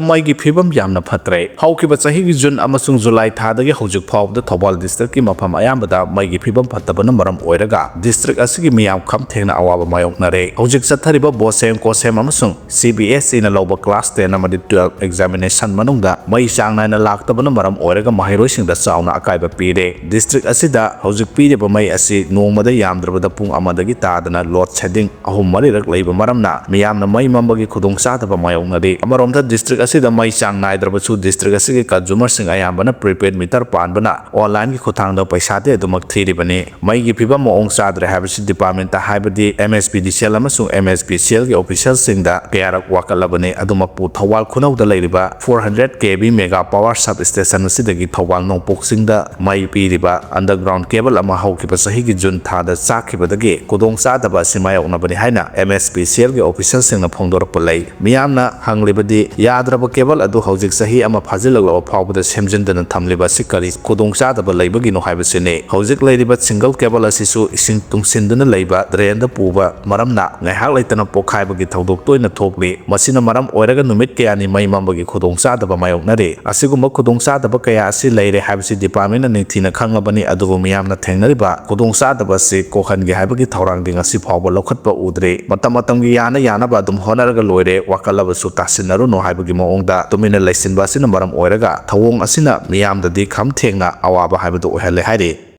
ꯃꯩꯒꯤ ꯐꯤꯕꯝ ꯌꯥꯝꯅ ꯐꯠꯇ꯭ꯔꯦ꯫ ꯍꯧꯈꯤꯕ ꯆꯍꯤꯒꯤ June ꯑꯃꯁꯨꯡ July ꯊꯥꯗꯒꯤ ꯍꯧꯖꯤꯛ ꯐꯥꯎꯕꯗ ꯊꯧꯕꯥꯜ district ꯀꯤ ꯃꯐꯝ ꯑꯌꯥꯝꯕꯗ ꯃꯩꯒꯤ ꯐꯤꯕꯝ ꯐꯠꯇꯕꯅ ꯃꯔꯝ ꯑꯣꯏꯔꯒ district ꯑꯁꯤꯒꯤ ꯃꯤꯌꯥꯝ ꯈꯝ ꯊꯦꯡꯅ ꯑꯋꯥꯕ ꯃꯥꯌꯣꯛꯅꯔꯦ꯫ ꯍꯧꯖꯤꯛ ꯆꯠꯊꯔꯤꯕ ꯕꯣꯁꯦꯝ, ꯀꯣꯁꯦꯝ ꯑꯃꯁꯨꯡ C B S E ꯅ ꯂꯧꯕ class ten ꯑꯃꯗꯤ twelve examination ꯃꯅꯨꯡꯗ ꯃꯩ ꯆꯥꯡ ꯅꯥꯏꯅ ꯂꯥꯛꯇꯕꯅ ꯃꯔꯝ ꯑꯣꯏꯔꯒ ꯃꯍꯩꯔꯣꯏꯁꯤꯡꯗ ꯆꯥꯎꯅ ꯑꯀꯥꯏꯕ ꯄꯤꯔꯦ꯫ District ꯑꯁꯤꯗ ꯍꯧꯖꯤꯛ ꯄꯤꯔꯤꯕ ꯃꯩ ꯑꯁꯤ ꯅꯣꯡꯃꯗ ꯌꯥꯝꯗ꯭ꯔꯕꯗ ꯄꯨꯡ ꯑꯃꯗꯒꯤ ꯇꯥꯗꯅ load shedding ꯑꯍꯨꯝ ꯃꯔꯤꯔꯛ ꯂꯩꯕ ꯃꯔꯝꯅ ꯃꯤꯌꯥꯝꯅ ꯃꯩ ꯃꯝꯕꯒꯤ ꯈꯨꯗꯣꯡꯆꯥꯗꯕ ꯃꯥꯌꯣꯛꯅꯔꯤ꯫ ꯑꯃꯔꯣꯝꯗ district ꯑꯁꯤꯗ ꯃꯩ ꯆꯥꯡ ꯅꯥꯏꯗ꯭ꯔꯕꯁꯨ district ꯑꯁꯤꯒꯤ consumer ꯁꯤꯡ ꯑꯌꯥꯝꯕꯅ prepaid meter ꯄꯥꯟꯕꯅ online ꯒꯤ ꯈꯨꯠꯊꯥꯡꯗ ꯄꯩꯁꯥꯗꯤ ꯑꯗꯨꯃꯛ ꯊꯤꯔꯤꯕꯅꯤ꯫ ꯃꯩꯒꯤ ꯐꯤꯕꯝ ꯃꯑꯣꯡ ꯆꯥꯗ꯭ꯔꯦ ꯍꯥꯏꯕꯁꯤ department ꯇ ꯍꯥꯏꯕꯗꯤ M S P D C L ꯑꯃꯁꯨꯡ M S P C L ꯒꯤ official ꯁꯤꯡ ꯁꯤꯡꯗ ꯀꯌꯥꯔꯛ ꯋꯥꯀꯠꯂꯕꯅꯤ꯫ ꯑꯗꯨꯃꯛꯄꯨ ꯊꯧꯕꯥꯜ ꯈꯨꯅꯧꯗ ꯂꯩꯔꯤꯕ four hundred K V mega power sub station ꯑꯁꯤꯗꯒꯤ ꯊꯧꯕꯥꯜ ꯅꯣꯡꯄꯣꯛ ꯆꯤꯡꯗ ꯃꯩ ꯄꯤꯔꯤꯕ underground cable ꯑꯃ ꯍꯧꯈꯤꯕ ꯆꯍꯤꯒꯤ ꯖꯨꯟ ꯊꯥꯗ ꯆꯥꯛꯈꯤꯕꯗꯒꯤ ꯈꯨꯗꯣꯡꯆꯥꯗꯕ ꯑꯁꯤ ꯃꯥꯌꯣꯛꯅꯕꯅꯤ ꯍꯥꯏꯅ M S P Cell ꯒꯤ official ꯁꯤꯡꯅ ꯐꯣꯡꯗꯣꯔꯛꯄ ꯂꯩ꯫ ꯃꯤꯌꯥꯝꯅ ꯍꯪꯂꯤꯕꯗꯤ ꯌꯥꯗ꯭ꯔꯕ cable ꯑꯗꯨ ꯍꯧꯖꯤꯛ ꯆꯍꯤ ꯑꯃ ꯐꯥꯖꯤꯜꯂꯛꯂꯕ ꯐꯥꯎꯕꯗ ꯁꯦꯝꯖꯤꯟꯗꯅ ꯊꯝꯂꯤꯕ ꯑꯁꯤ ꯀꯔꯤ ꯈꯨꯗꯣꯡꯆꯥꯗꯕ ꯂꯩꯕꯒꯤꯅꯣ ꯍꯥꯏꯕꯁꯤꯅꯤ꯫ ꯍꯧꯖꯤꯛ ꯂꯩꯔꯤꯕ single cable ꯑꯁꯤꯁꯨ ꯏꯁꯤꯡ ꯇꯨꯡꯁꯤꯟꯗꯨꯅ ꯂꯩꯕ drain ꯗ ꯄꯨꯕ ꯃꯔꯝꯅ ꯉꯥꯏꯍꯥꯛ ꯂꯩꯇꯅ ꯄꯣꯛꯈꯥꯏꯕꯒꯤ ꯊꯧꯗꯣꯛ ꯇꯣꯏꯅ ꯊꯣꯛꯂꯤ꯫ ꯃꯁꯤꯅ ꯃꯔꯝ ꯑꯣꯏꯔꯒ ꯅꯨꯃꯤꯠ ꯀꯌꯥꯅꯤ ꯃꯩ ꯃꯝꯕꯒꯤ ꯈꯨꯗꯣꯡꯆꯥꯗꯕ ꯃꯥꯌꯣꯛꯅꯔꯤ꯫ ꯑꯁꯤꯒꯨꯝꯕ ꯈꯨꯗꯣꯡꯆꯥꯗꯕ ꯀꯌꯥ ꯑꯁꯤ ꯂꯩꯔꯦ ꯍꯥꯏꯕꯁꯤ department ꯅ ꯅꯤꯡꯊꯤꯅ ꯈꯪꯂꯕꯅꯤ, ꯑꯗꯨꯕꯨ ꯃꯤꯌꯥꯝꯅ ꯊꯦꯡꯅꯔꯤꯕ ꯈꯨꯗꯣꯡꯆꯥꯗꯕ ꯑꯁꯤ ꯀꯣꯛꯍꯟꯒꯦ ꯍꯥꯏꯕꯒꯤ ꯊꯧꯔꯥꯡꯗꯤ ꯉꯁꯤ ꯐꯥꯎꯕ ꯂꯧꯈꯠꯄ ꯎꯗ꯭ꯔꯤ꯫ ꯃꯇꯝ ꯃꯇꯝꯒꯤ ꯌꯥꯅ ꯌꯥꯅꯕ ꯑꯗꯨꯝ ꯍꯣꯠꯅꯔꯒ ꯂꯣꯏꯔꯦ, ꯋꯥꯀꯠꯂꯕꯁꯨ ꯇꯥꯁꯤꯟꯅꯔꯨꯅꯨ ꯍꯥꯏꯕꯒꯤ ꯃꯑꯣꯡꯗ ꯇꯨꯃꯤꯟꯅ ꯂꯩꯁꯤꯟꯕ ꯑꯁꯤꯅ ꯃꯔꯝ ꯑꯣꯏꯔꯒ ꯊꯧꯑꯣꯡ ꯑꯁꯤꯅ ꯃꯤꯌꯥꯝꯗꯗꯤ ꯈꯝ ꯊꯦꯡꯅ ꯑꯋꯥꯕ ꯍꯥꯏꯕꯗꯨ ꯑꯣꯏꯍꯜꯂꯦ ꯍꯥꯏꯔꯤ꯫